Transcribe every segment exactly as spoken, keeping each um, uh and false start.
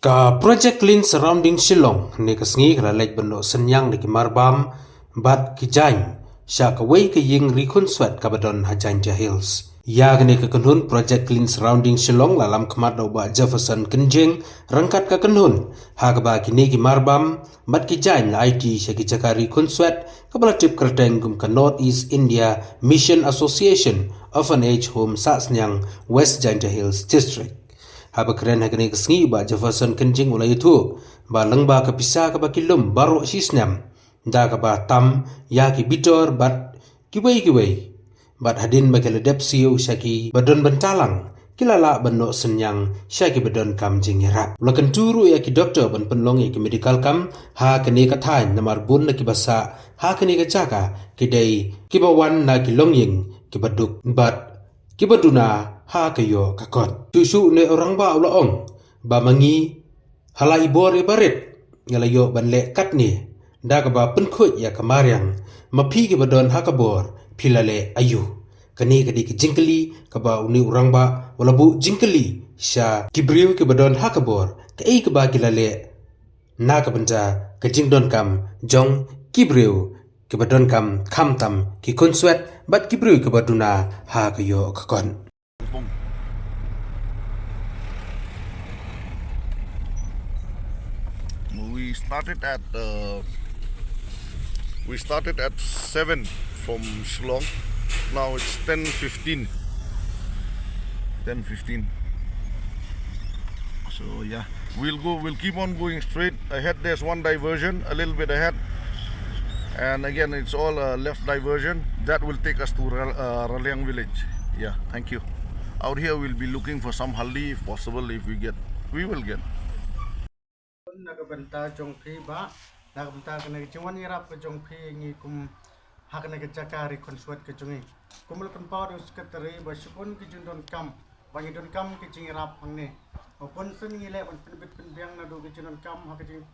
Ka Project Clean Surrounding Shillong ne ka sngi ka la leit ban noh synñiang da ki marbam bad ki jaiñ sha kawei ka ïing ri khunswet kaba don ha Jaintia Hills. Ïa kane ka kynhun Project Clean Surrounding Shillong la lam khmat da u Bah Jefferson Kynjing ryngkat ka kynhun, ha kaba kine ki marbam bad ki jaiñ la aiti sha ki jaka ri khunswet kaba la tip kyrteng kum ka North East India Mission Association Orphanage Home Sahsniang, West Jaintia Hills District. Haba kren ha kane ka sngi u Bah Jefferson Kynjing u la ïathuh ba lyngba ka pisa kaba ki lum baroh shi snem, da kaba tam ïa ki bitor bad kiwei kiwei, bad hadien ba ki la dep siew sha kiba don bynta lang, ki la lah ban noh synñiang sha kiba donkam jingïarap. U la kyntu ruh ïa ki doktor ban pynlong ïa ki medical camp ha kane ka thaiñ, namar bun na kiba sah ha kane ka jaka ki dei kiba wan na ki longïing kiba duk bad kiba duna ha ka ïoh ka kot. Shuh shuh une u rangbah u la ong ba ma ngi ha la i bor iba rit nga la ïoh ban leh katne, da kaba pynkhuid ïa ka mariang. Ma phi kiba don ha ka bor, phi la leh aïu? Kane ka dei ka jingkylli kaba une u rangbah u la buh jingkylli sha ki briew kiba don ha ka bor, kaei kaba ki la leh na ka bynta ka jingdonkam jong ki briew kiba donkam, khamtam ki khunswet bad ki briew kiba duna ha ka ïoh ka kot. We started at uh, we started at seven from Shillong. Now it's ten fifteen. Ten fifteen. So yeah, we'll go. We'll keep on going straight ahead. There's one diversion a little bit ahead, and again, it's all a left diversion that will take us to Ra- uh, Raliang village. Yeah, thank you. Out here, we'll be looking for some haldi if possible. If we get, we will get. Na ka bynta jong phi ba na ka bynta kane ka jingwan ïarap ka jong phi ngi kum ha kane ka jaka ri khunswet ka jong ngi. Kum la pynpaw da u secretary ba shibun ki jingdonkam ba ngi donkam ki jingïarap hangne. Ba bun sien ngi leh ban pynbit pynbiang naduh ki jingdonkam ha ka jing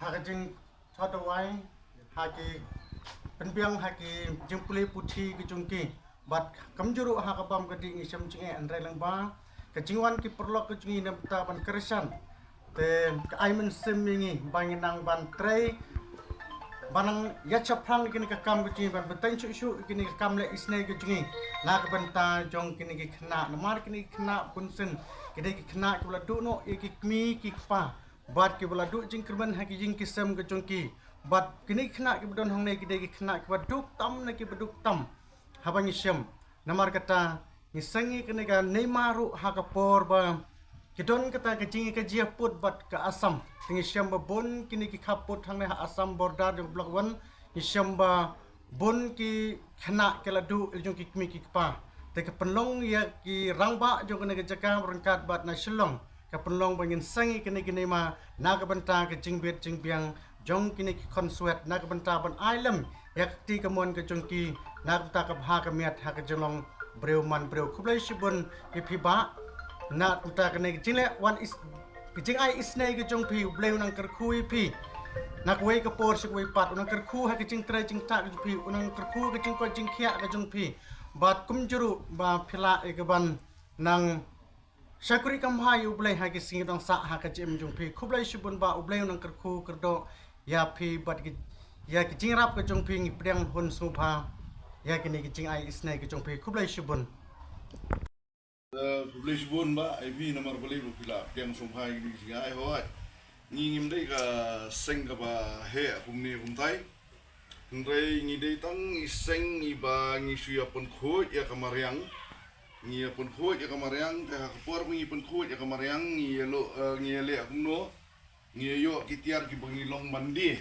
ha ka jingthot dawai, ha ki pynbiang ha ki jingpule puthi ki jong ki. Bad kumjuh ruh ha ka bam ka dih ngi shem jingeh hynrei lyngba ka jingwan ki paralok ka jong ngi na bynta ban kyrshan. Te ka ai mynsiem ïa ngi ba ngi nang ban trei, ba nang ïa shaphrang ïa kine ka kam ka jong ngi, ban bteng shuh shuh ïa kine ka kam leh isynei ka jong ngi na ka bynta jong kine ki khynnah. Namar kine ki khynnah bun sien ki dei ki khynnah kiba la duh noh ïa ki kmie ki kpa bad kiba la duh jingkyrmen ha ki ïing ki sem ka jong ki. Bad kine ki khynnah kiba don hangne ki dei ki khynnah kiba duk tam na kiba duk tam. Haba ngi shem, namar kata ngi seng ïa kane ka neima ruh ha ka por ba ki don kata ka jingïakajia pud bad ka Assam. Te ngi shem ba bun kine ki khappud hangne ha Assam border jong Block One, ngi shem ba bun ki khynnah ki la duh ïa la jong ki kmie ki kpa. Te ka pynlong ïa ki rangbah jong kane ka jaka ryngkat bad na Shillong, ka pynlong ba ngin seng ïa kine ki neima na ka bynta ka jingbit jingbiang jong kine ki khunswet, na ka bynta ban ai lem ïa ka kti kamon ka jong ki, na ka bynta ka bha ka miat ha ka jinglong briew man briew. Khublei shibun ïa phi bah na ka bynta kane ka jingleh wan is ka jingai isynei ka jong phi. U Blei u nang kyrkhu ïa phi na kawei ka por sha kawei pat, u nang kyrkhu ha ka jingtrei jingktah ka jong phi, u nang kyrkhu ha ka jingkoit jingkhiah ka jong phi. Bad kumjuh ruh ba phi lah ïa ka ban nang shakri kam bha ïa U Blei ha ki sngi dang sah ha ka jingim jong phi. Khublei shibun bah, U Blei u nang kyrkhu kyrdoh ïa phi bad ki, ïa ki jingïarap ka jong phi. Ngi pdiang hun sngewbha ïa kine ki jingai isynei ka jong phi. Khublei shibun. Eh, khublei shibun bah ïa phi namar balei ba phi la pdiang sngewbha ïa kine ki jingai. Hooid, ngi ngim dei ka seng kaba heh kumne kumtai. Hynrei ngi dei tang i seng iba ngi shu ïa pynkhuid ïa ka mariang. Ngi ïa pynkhuid ïa ka mariang, te ha ka por ba ngi pynkhuid ïa ka mariang ngi ïa lo, eh, ngi ïa leh kumno, ngi ïa ïoh ki tiar kiba ngi long ban die.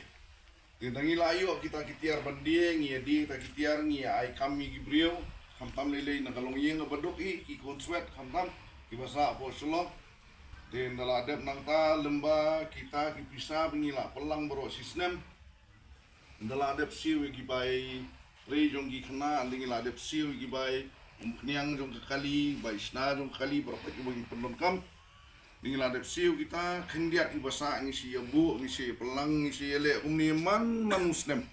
Te da ngi la ïoh kita ki tiar ban die, ngi ïa die kita ki tiar, ngi ïa ai kam ïa ki briew, khamtam lei lei na ka longïing kaba duk, i ki khunswet khamtam kiba sah hapoh Shillong. Te da la dep nangta lyngba kita ki pisa ba ngi la pynlang baroh shi snem, da la dep siew ïa ki bai trei jong ki khynnah, da ngi la dep siew ïa ki bai umphniang jong ka kali, bai shna jong ka kali, baroh kiba ngi pyndonkam. Da ngi la dep siew kita khyndiat kiba sah ngi shu ïa buh, ngi shu ïa pynlang, ngi shu ïa leh kumne man man u snem.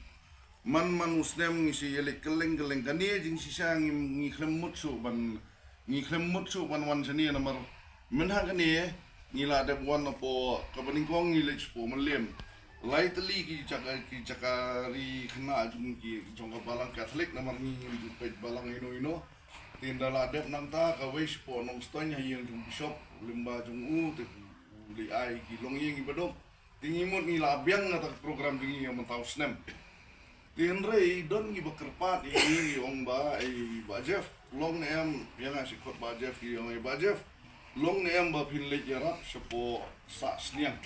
Man man u snem ngi shu ïa leh kylleng kylleng. Kane jingshisha ngi, ngi khlem mut shuh ban, ngi khlem mut shuh ban wan shane namar mynha kane Ngi la dep wan hapoh kaba nyngkong ngi leit shapoh Mylliem. Lai tylli ki jaka, ki jaka ri khynnah jong ki, jong ka balang Katholik, namar ngi ngim ju peit balang ino ino. Te ynda la dep nangta kawei shapoh Nongstoiñ ha ïing jong Bishop, lyngba jong u te u leit ai ki longïing kiba duk. Te ngi mut ngi la biang na kata ka program jong ngi ïa mynta u snem. Te hynrei don kiba kyrpad ïa ngi, ki ong ba, "Ei Bah Jeff, long ne em, ïa nga shu khot Bah Jeff, ki ong, 'Ei Bah Jeff, long ne em ba phin leit ïarap shapoh Sahsniang?'"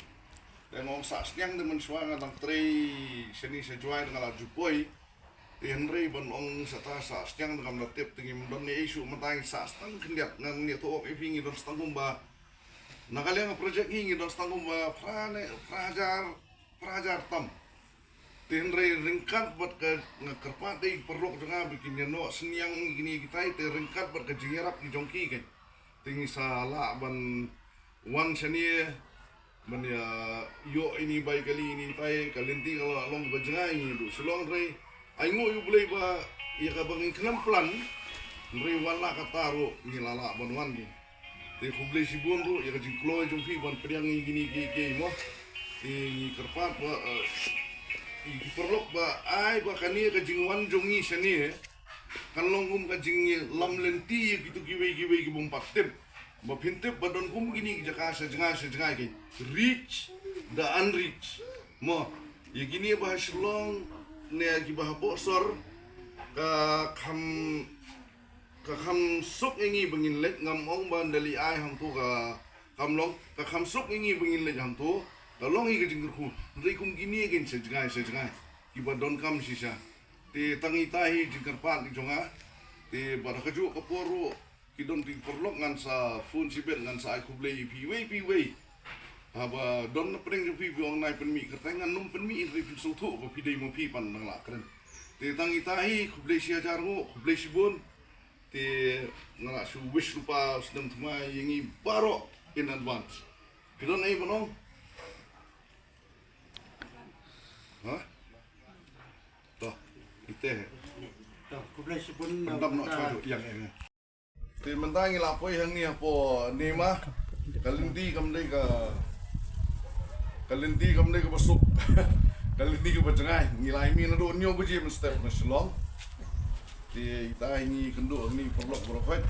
Te nga ong, "Sahsniang te mynshuwa nga dang trei shane sha Jowai, nga la ju poi." Te hynrei ban ong sata Sahsniang te ngam da tip, te ngim don ne ei shuh, mynta ngi sah tang khyndiat. Ngan ïathuh ïa phi, ngi don tang kumba, na ka liang ka project hi ngi don tang kumba phra ne, phra hajar, phra hajar tam. Te hynrei ryngkat bad ka, nga kyrpad ïa ki paralok jong nga ba kin ïa noh synñiang ïa kine kitai, te ryngkat bad ka jingïarap ki jong ki, keiñ te ngi sa lah ban wan shane ban ïa ïoh ïa ine i bai kali, ine i tai. Ka lynti ka la long ba jngai, ngi duh Shillong, hynrei ai nguh ïa U Blei ba ïa kaba ngi khlem plan, hynrei wat la katta ruh ngi la lah ban wan, keiñ. Te khublei shibun ruh ïa ka jingkloi jong phi ban pdiang ïa kine kiei kiei, mo. Te ngi kyrpad ba, eh, ïa ki paralok ba ai ba kane ka jingwan jong ngi shane kan long kum ka jinglam lynti ïa kito kiwei kiwei ki bym pat tip, ba phin tip ba don kum kine ki jaka sha jngai sha jngai, ki rich, the unreached, mo. Ïa kine ba ha Shillong ne kiba hapoh sor, ka kham, ka kham suk ïa ngi ba ngin leit. Ngam ong ba ynda leit ai hangto ka kham long, ka kham suk ïa ngi ba ngin leit hangto, ka long hi ka jingkyrkhu. Hynrei kum kine keiñ sha jngai sha jngai kiba donkam shisha. Te tang ita hi jingkyrpad ki jong nga. Te bad ha kajuh ka por ruh ki don ki paralok ngan sa phone shibit, ngan sa ai khublei ïa phi iwei pa iwei. Haba don na pdeng jong phi ba ong nai pynmih kyrteng, ngan nym pynmih, hynrei phin sngewthuh ba phi dei ma phi, pan nang la kren. Te tang ita hi, khublei shihajar nguh, khublei shibun. Te nga la shu wish lypa u snem thymmai ïa ngi baroh in advance. Phi don ei ban ong? Ha? To, ite. To, khublei shibun. Pyndap noh, chwa ju ïang ïang. Te mynta ngi la poi hangne hapoh Neima. Ka lynti kam dei ka, ka lynti kam dei kaba suk. Ka lynti kaba jngai. Ngi la mih naduh hynñiew baje mynstep na Shillong. Te ita hi ngi kynduh hangne, paralok baroh khoit.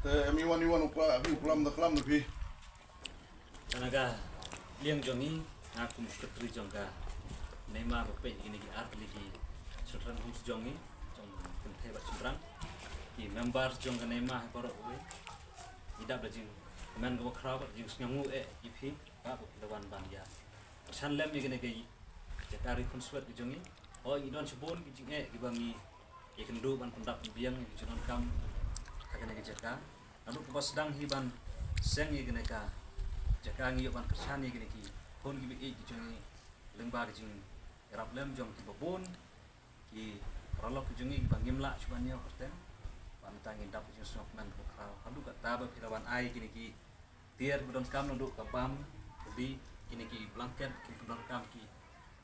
Te em, iwan, iwan u kla, u klam da klam da phi. Te na ka liang jong ngi, nga kum u secretary jong ka Neima, ba peit ïa kine ki ar tylli ki children homes jong ngi, jong kynthei bad shynrang. Ki members jong ka Neima hi baroh kawei, ngi dap da jingkmen kaba khraw bad jingsngewnguh eh ïa phi ba phi la wan ban ïa kyrshan lem ïa kine ki jaka ri khun swet ki jong ngi. Hooid, ngi don shibun ki jingeh kiba ngi ïakynduh ban pyndap pynbiang ïa ki jingdonkam ha kane ka jaka. Naduh kaba sdang hi ban seng ïa kane ka jaka, ngi ïoh ban kyrshan ïa kine ki khun kiba ïeit ki jong ngi lyngba ka jingïarap lem jong kiba bun ki paralok ki jong ngi kiba ngim lah shuh ban ïoh kyrteng. Bad mynta ngi dap ka jingsngewkmen kaba khraw haduh katta ba phi la wan ai kine ki tiar kiba donkam, naduh ka bam, ka bi, kine ki blanket, ki donkam ki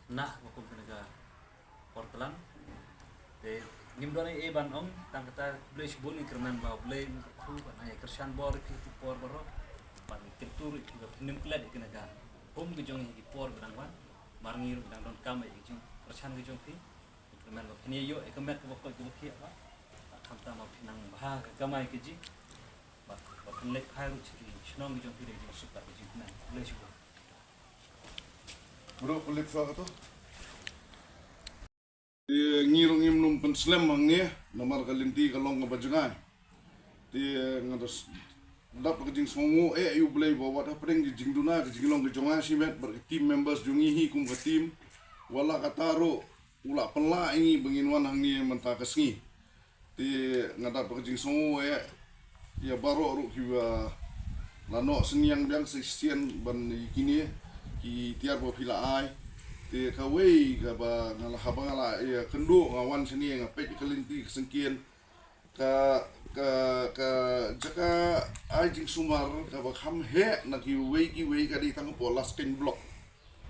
khynnah ba kum kane ka por tlang. Te ngim don ei ei ban ong, tang kata khublei shibun, ngi kyrmen ba U Blei un kyrkhu ban ai kyrshan bor ïa phi ki por baroh. Bad ngi kyntu ruh ïa phi ba phin ym klet ïa kane ka home ka jong ngi ha ki por ba dang wan. Namar ngi ruh dang donkam ïa ka jingkyrshan ka jong phi. Ngi kyrmen ba phin ïoh ïa ka met kaba koit kaba khiah, ba khamtam ba phin nang bha ka kamai kajih. Ba, ba phin leit phai ruh sha ki shnong ki jong phi da ka jingsuk bad ka jingkmen. Khublei shibun. Bro, khublei shibun. Te ngi ruh ngim nym pynslem hangne namar ka lynti ka long kaba jngai. Te nga da s-, dap ka jingsngewnguh eh ïa U Blei ba wat hapdeng ka jingduna ka jinglong ka jong nga shimet bad ka team members jong ngi hi kum ka team, wat la katta ruh u la pynlah ïa ngi ba ngin wan hangne mynta ka sngi. Te nga dap ka jingsngew eh ïa baroh ruh kiba la noh synñiang biang shisien ban ïa kine ki tiar ba phi la ai. Te kawei kaba nga la, haba nga la ïakynduh, nga wan shane nga peit ka lynti ka syngkien. Ka, ka, ka jaka ai jingsumar kaba kham heh na kiwei kiwei ka dei tang hapoh Laskein block.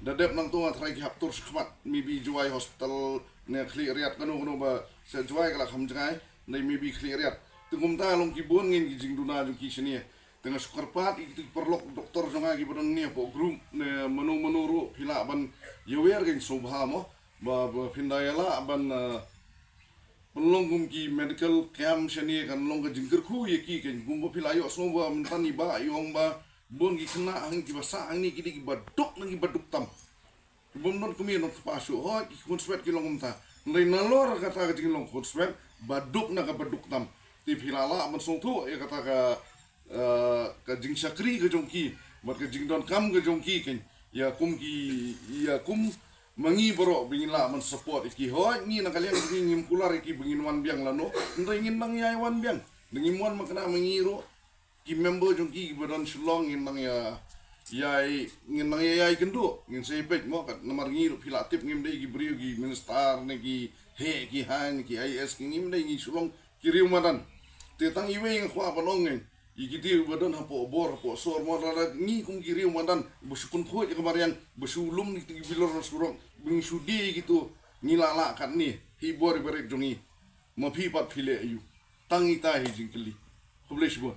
Da dep nangto nga tharai ki hap tur shakhmat, maybe Jowai Hospital ne Khliehriat, kano kano ba sha Jowai ka la kham jngai, ne maybe Khliehriat. Te kumta long ki bun ngin ki jingduna jong ki shane. Te nga shu kyrpad ïa kito ki paralok doktor jong nga kiba don hangne hapoh group ne mano mano ruh phi lah ban ïawer, kan sngewbha mo ba, ba phin da ïa lah ban, eh, pynlong kum ki medical camp shane, kan long ka jingkyrkhu ïa ki, kan kumba phi la ïohsngew ba mynta ngi ba ïoh ba bun ki khynnah hangne kiba sah hangne ki dei kiba duk na kiba duk tam. Bym don kmie don kpa shuh, hooid ki khunswet ki long kumta. Hynrei nalor kata ka jinglong khunswet ba duk na kaba duk tam, te phi la lah ban sngewthuh ïa kata ka, eh, ka jingshakri ka jong ki bad ka jingdonkam ka jong ki, kan ïa kum ki, ïa kum ma ngi baroh ba ngin lah ban support ïa ki. Hooid ngi na ka liang jong ngi ngim kular ïa ki ba ngin wan biang lano, hynrei ngin nang ïai wan biang. Ngim wan ma kane ma ngi ruh, ki member jong ki kiba don Shillong, ngin nang ïa, ïai, ngin nang ïa ïai kynduh, ngin sa ïa peit mo, kat namar ngi ruh phi la tip ngim dei ki briew ki minister ne ki heh ki haiñ ne ki I A S, ki ngim dei, ngi Shillong ki riew madan. Te tang iwei nga kwah ban ong, ngi ïa ki dei ba don hapoh bor hapoh sor mo, lada ngi kum ki riew madan ba shu pynkhuid ïa ka mariang, ba shu lum ïa ki bilor na surok, ba ngi shu die ïa kito, ngi la lah katne hi bor barit jong ngi. Ma phi pat phi leh aïu? Tang ita hi jingkylli. Khublei shibun.